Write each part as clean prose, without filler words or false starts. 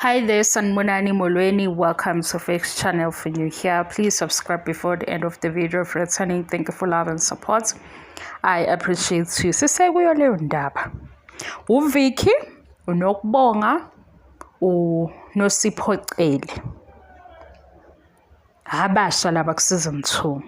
Hi there, Sanibonani Molweni. Welcome to Fix Channel. For new here, please subscribe before the end of the video. For returning, thank you for love and support. I appreciate you. Sisekuyo leyo ndaba. UVicky, uNokubonga, uNosipho Cele. Abasha laba ku-season 2.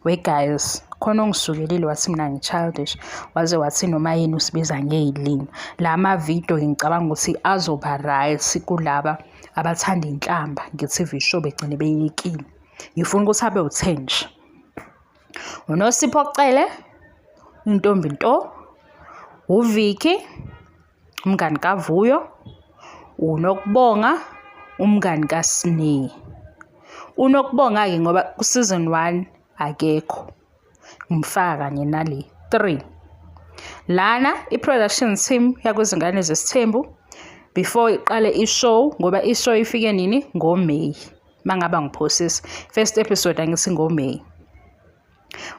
We guys, khona ongisukelile wathi mina ngi-childish, waze wathi noma yini usibiza ngey'limi. La mavidiyo ngicabanga ukuthi azoba right kulaba abathanda inhlamba nge-TV show begcine beyekile. Ngifuna ukuthi abe u-10 nje. UNosipho Cele, intombi nto, uVicky, umngani kaVuyo, uNokubonga, umngani kaSne. UNokubonga-ke ngoba ku-season 1 akekho, ngimfaka kanye nale 3. Lana i-production team yakwizingane zesithembu before iqale i-show, ngoba i-show ifike nini? NgoMay. Mangaba ngiphosisa. First episode angithi ngoMay.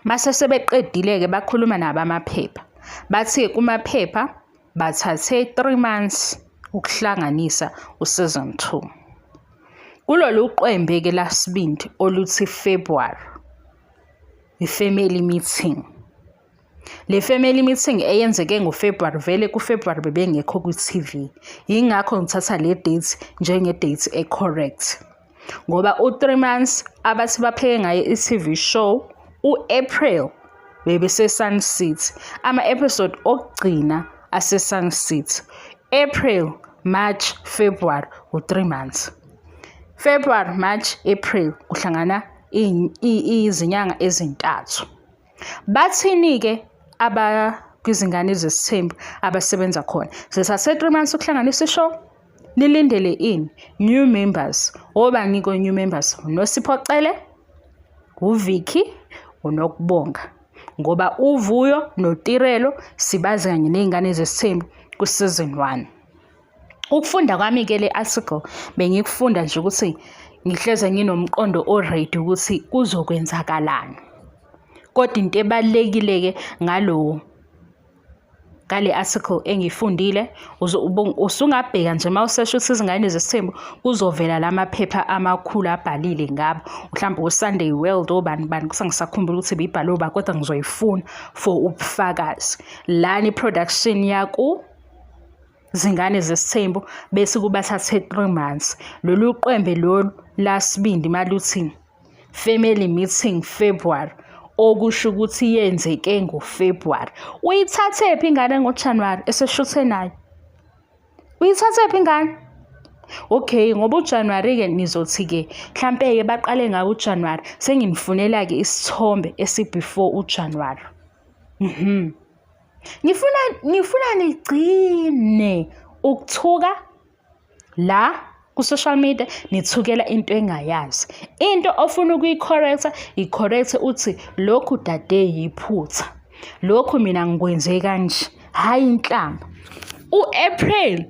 Mase sebeqedile-ke bakhuluma nabo amaphepha. Bathi kumaphepha bathathe 3 months ukuhlanganisa u-season 2. Kulolu qwembe-ke lasibindi oluthi February, i-family meeting. Le family meeting eyenzeke ngoFebruary, vele kuFebruary bebengekho kwi-TV. Yingakho ngithatha le date njenge-date e-correct. Ngoba u-3 months abathi bapheke ngayo i-TV show, u-April bebese-Sun City. Ama-episode okugcina ase-Sun City. April, March, February, u-3 months. February, March, April kuhlangana izinyanga ezintathu. Bathini-ke aba kwizingane zesithembu abasebenza khona? Sesase 3 months ukuhlanganisa i-show. Nilindele ini? New members. Obani ko new members? UNosipho Cele, uVicky, uNokubonga. Ngoba uVuyo noTirelo sibazi kanye ney'ngane zesithembu ku-season 1. Ukufunda kwami-ke le article bengikufunda nje ukuthi ngihleze nginomqondo o-ready ukuthi kuzokwenzakalani. Kodwa into ebalulekile-ke ngale article engiyifundile, usungabheka nje uma usesha ukuthi izingane zesithembu kuzovela la maphepha amakhulu abhalile ngabo, mhlawumbe o-Sunday World obani bani, kusengisakhumbula ukuthi ibibhalwe uba, kodwa ngizoyifuna for ubufakazi. Lana i-production yaku zingane zesithembu bese kubathathe 3 months. Lolu qwembe lolu lasibindi maluthi family meeting February, okusho ukuthi yenzeke ngoFebruary. Uyithathephi ingane ngoJanuary eseshuthe nayo? Uyithathephi ingane? Okay, ngoba uJanuary-ke nizothi-ke mhlampe-ke baqale ngawo uJanuary, senginifunela-ke isithombe esi-before uJanuary. Ngifuna nigcine ukuthuka la ku-social media, nithukela into engayazi. Into ofuna ukuyi-correct-a, i-correct uthi lokhu dade yiphutha. Lokhu mina ngikwenze kanje, hhayi inhlamba. U-April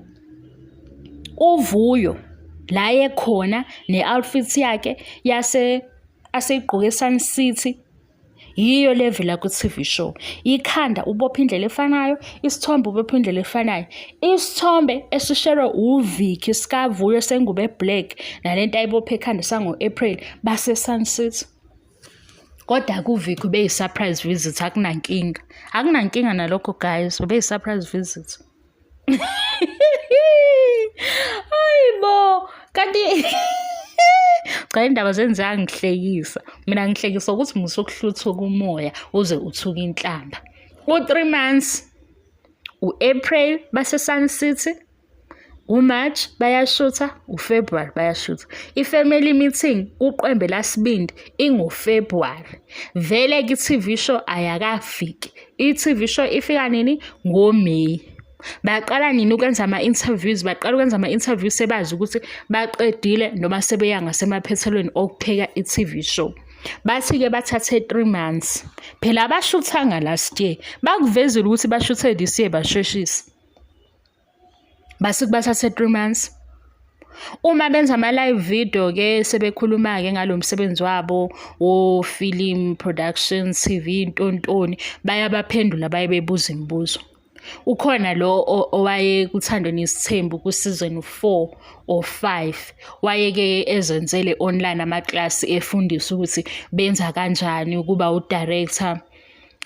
uVuyo la ekhona ne-outfit yakhe yase aseyigqoke Sun City, yiyo le evela ku-TV show. Ikhanda ubopha indlela efanayo, isithombe ubopha indlela efanayo. Isithombe esisherwe uVicky sikaVuyo sengubo e-black nalento ayibophe ekhanda sango-April base-Sun City. Kodwa kuVicky ube yi-surprise visit, akunankinga. Akunankinga nalokho guys, ube yi-surprise visit. Hayi bo, kanti cha, indaba zenzeka ngihlekisa. Mina ngihlekisa ukuthi musukuhluthuka umoya uze uthuke inhlamba. U-3 months, u-April base-Sun City, uMarch bayashutha, uFebruary bayashutha. I-family meeting kuqwembe lasibindi ingoFebruary. Vele-ke i-TV show ayakafiki. I-TV show ifika nini? NgoMay. Baqala nini ukwenza ama-interviews? Baqala ukwenza ama-interviews sebazi ukuthi baqedile noma sebeya ngasemaphethelweni okupheka i-TV show. Bathi-ke bathathe 3 months. Phela abashuthanga last year. Bakuvezile ukuthi bashuthe this year basheshisa. Basuke bathathe 3 months. Uma benza ama-live video-ke sebekhuluma-ke ngalo msebenzi wabo wo-film production, TV, ntontoni, bayabaphendula baye bebuza imibuzo. Ukhona lo owaye kuThando Nesithembu ku-season 4 or 5, wayeke ezenzele online amaklasi efundisa ukuthi benza kanjani ukuba u-director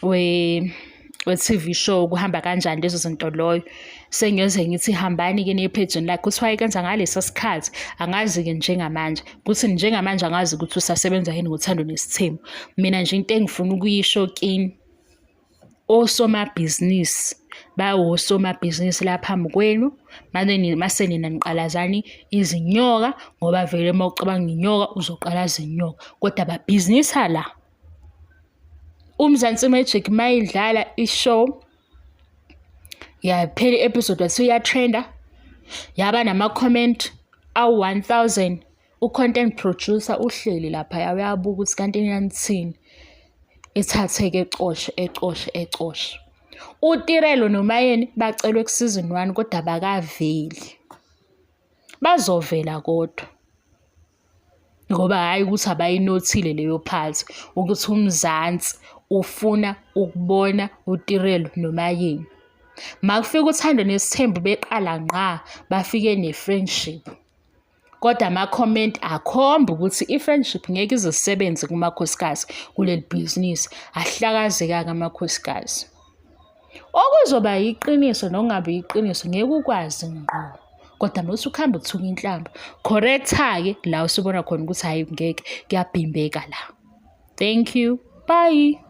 we-TV show, kuhamba kanjani lezo zinto loyo. Sengiyoze ngithi hambani-ke niye ephejini lakhe, kuthiwa wayekenza ngalesa sikhathi, angazi-ke njengamanje ukuthi njengamanje angazi ukuthi usasebenza yini ngoThando Nesithembu. Mina nje into engifuna ukuyisho kini, osomabhizinisi bawosomabhizinisi la phambi kwenu, mase nina niqalazani izinyoka ngoba vele uma ucabanga inyoka uzoqalaza inyoka, kodwa babhizinisa la. UMzansi Magic mayidlala i-show yaphela i-episode kwathiwa iyatrenda, yaba nama-comment awu-1000. U-content producer uhleli laphaya uyabuka ukuthi kanti nina nithini, ethathe-ke ecoshe ecoshe ecoshe. UTirelo noMayeni bacelwe ku-season 1 kodwa abakaveli. Bazovela kodwa ngoba hhayi ukuthi abayinothile leyo part ukuthi uMzansi ufuna ukubona uTirelo noMayeni. Makufika uThando Nesithembu beqala ngqa bafike ne-friendship. Kodwa ama-comment akhomba ukuthi i-friendship ngeke ize isebenze kumakhosikazi kuleli bhizinisi. Ahlakazeka-ke amakhosikazi. Okuzoba yiqiniso nokungabi yiqiniso ngeke ukwazi ngqo. Kodwa musa ukuhamba uthuka inhlamba. Correct-a-ke la usubona khona ukuthi hhayi ngeke kuyabhimbeka la. Thank you. Bye.